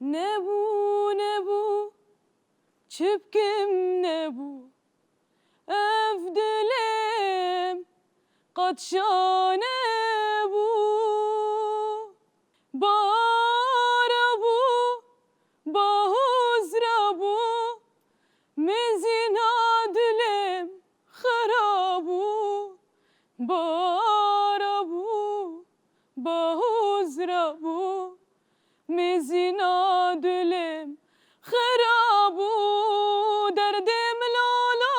Nebû nebû çi bkim nebû Ev dilêm qet şa nebû Bara bû bahoz rabû Mêzîna dilêm xera bû Bara bû bahoz rabû Mêzîna dilêm xera bû Derdê min la la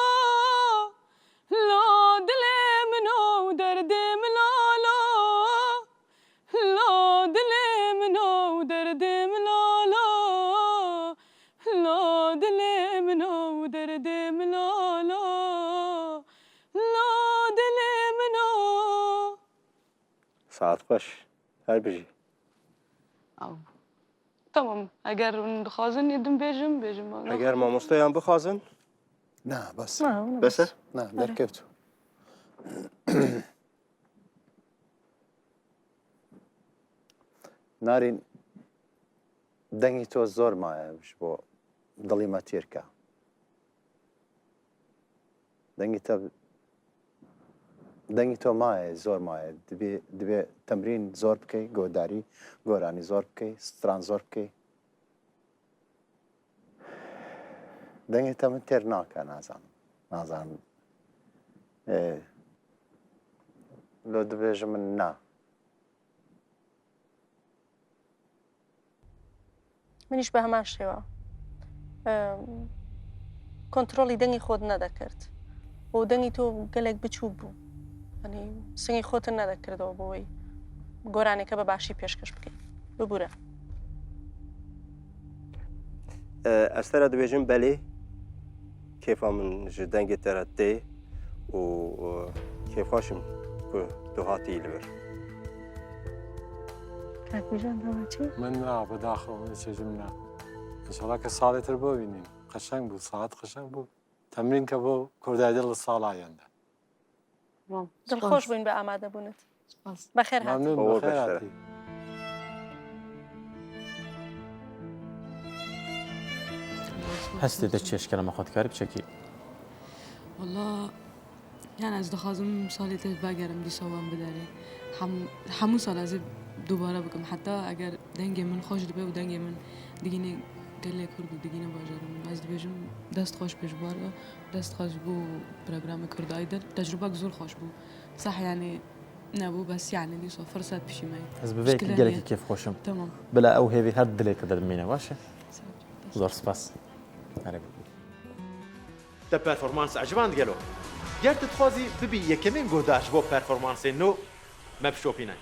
la dilê min o Derdê min la la la dilê min o Derdê min la la la dilê min o Derdê min la la la dilê min o. Saet xweş. Her bijî. Tamam eger hûn dixwazin yê din bêjim bêjim. Eger mamosteyan bixwazin? Na bes. Bes e? Na derkevt. Narîn dengê تۆ زۆر مایە ji bo دڵی me têrke. دەنگی تە دەنگی تۆ مایە زۆر مایە دەبێ دەبێ تەمرین زۆر بکەی گۆداری گۆرانی زۆر بکەی ستران زۆر بکەی دەنگی تە من تێر ناکە نازانم نازانم لۆ دەبێژە من نا منیش بە هەمان شێوە کۆنتترۆلی دەنگی خۆت نەدەکرد بۆ دەنگی تۆ گەلێک بچوو بوو ئەنی سنگی خۆتن نەدەکردەوە بۆی گۆرانێکە بە باشی پێشکەش بکەیت ببوورە. Ez te re dibêjim belê kêfa min ji dengê te re tê û kêfxweş im ku tu hatî li vir. کاک بیژەن دەڵێ چی؟ من نا بەداخەوە من چێژم نا ئینشەڵا کە ساڵێ تر بۆ بینین قەشەنگ بوو ساعت قەشەنگ بوو تەمرین کە بۆ کوردای دڵ ساڵ ئایەندە دڵخۆش بووین بە ئامادەبوونت بەخێر هاتی. ممنون بەخێر هاتی. هەستێ دە چێشکەرە مەخۆتکاری بچەکی. وەڵا یان ئەز دخوازم ساڵی تر ڤەگەرم دیسا وان بدەرێ هەموو ساڵ ئەزێ دووبارە بکەم حتا ئەگەر دەنگێ من خۆش دبێ و دەنگێ من دگینێ گەلێ کورد و دگینە باژار من ئەز دبێژم دەست خۆش پێشبارە دەست خۆش بوو پرۆگرامی کورد ئایدل تەجروبەک زۆر خۆش بوو سەح یانێ نەبوو بەس یانێ دیسا فرسەت پیشی مای ئەز بڤێ گەلێکی کێف خۆشم تەمام بلا ئەو هێوی هەر دلێ کە دەبمینە باشە زۆر سپاس هەرێ Te performans eciband gelo? Ger tu dixwazî bibî yekemîn guhdar ji bo performansên nû, me bişopîne.